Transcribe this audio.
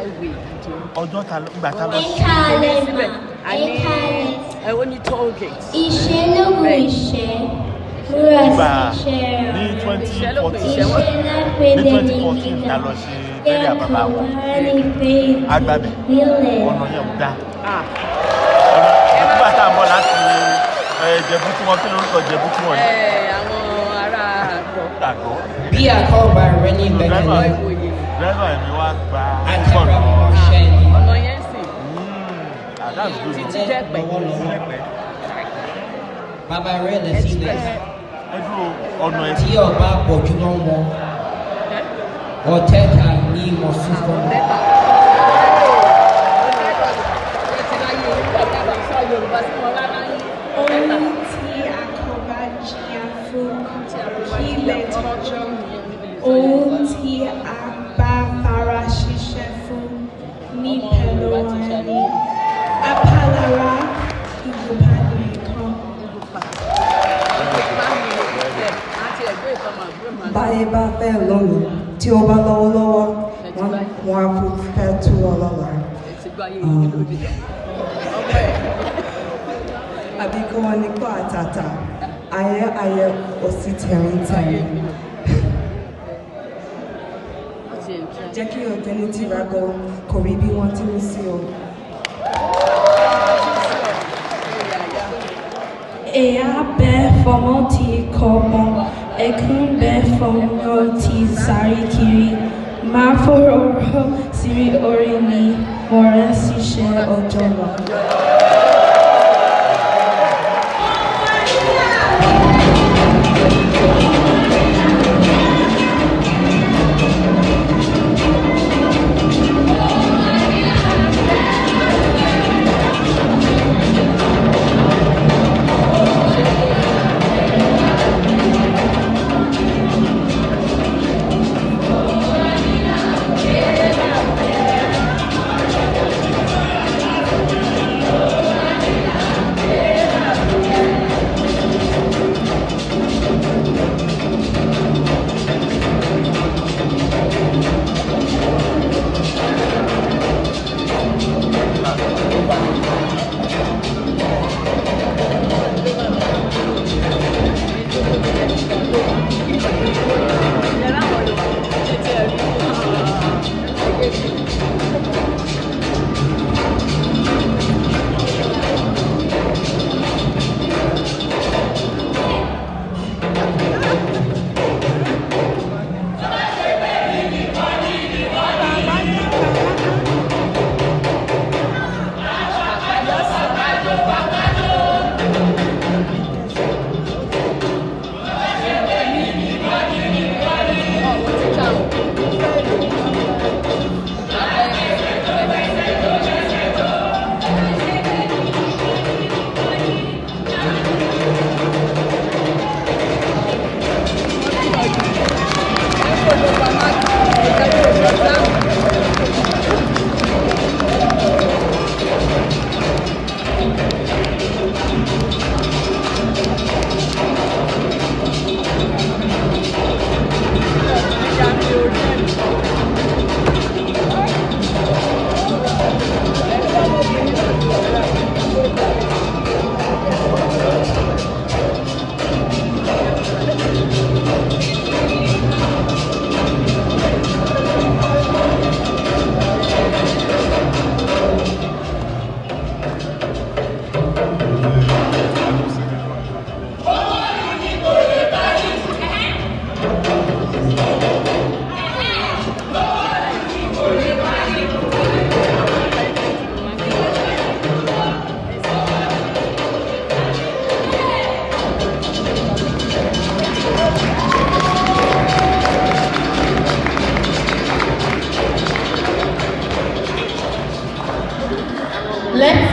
Highway gidi. Ọjọ́ ta ìgbà ta lọ sí. Ẹ Síbẹ̀ káalẹ́ a mà, ẹ ní káalẹ́. ẹ ó ní toll gate. Ìṣẹ́ lóògùn ìṣẹ́, múra Ìgbà sí iṣẹ́ ní rẹ. twenty Ìṣẹ́ ló pè fourteen ìṣẹ́ wọ́n. Ìṣẹ́ lápẹ̀lẹ̀ ní ní 2014 gíga. la lọ ṣe burial bàbá wọn. Nípé Agbábẹ̀ nílẹ̀. ọ̀nà yẹn ò dáa. Ah, Ọ̀nà nígbà tá à ń bọ̀ láti Ìjẹ̀bú tí wọ́n, kí lórúkọ Ìjẹ̀bú tí wọ́n ẹ yìí? Àwọn ará àgọ́. Àgọ́. Bí àkọ́bà rẹ ní Driver ìgbẹ́kẹ̀lé, Ìwòye. driver mi wá gba àtẹ̀rà ọ̀nà. mọ́ṣẹ́ ni. Ọ̀nà yẹn sì That's good. títí dẹ́pẹ̀. Lọ́wọ́lọ́wọ́. Lẹ́pẹ́. Bàbá rẹ̀ lẹ̀ sílẹ̀. Ẹ dúró ọ̀nà ẹ̀. Tí ọba pọ̀jù lọ wọn, ọ̀tẹ́ta ní ìmọ̀sùn fún. Lẹ́tà. Ẹ ti láyé orúkọ bàbá sọ Yorùbá sí wọn rárá yín. Ohun tí a kò bá jìyà fún kì í lè tọ́jọ́. Ohun tí a bá fara ṣiṣẹ́ fún ní pẹ̀lú ẹni. Apalára ìgúnpá nìkan. Báyé bá fẹ́ lónìí, tí ó bá lówó lọ́wọ́, wọ́n á tún fẹ́ tú ọ lọ́la. Àbí kí wọ́n ní kó àtàtà, ayé ayé ò sí tẹ̀rín tẹ̀rín. Jẹ́ kí o dẹni tìrago kò rí bí wọ́n ti ń sí ọ. Ìyà bẹ fọ́mọ tí kò gbọ́n, ẹkún bẹ fọ́mọ tí sáré kiri. Má fòróró sí orí mi, múra síṣẹ́ ọjọ́ lọ. Ọ̀wọ́ títà ò.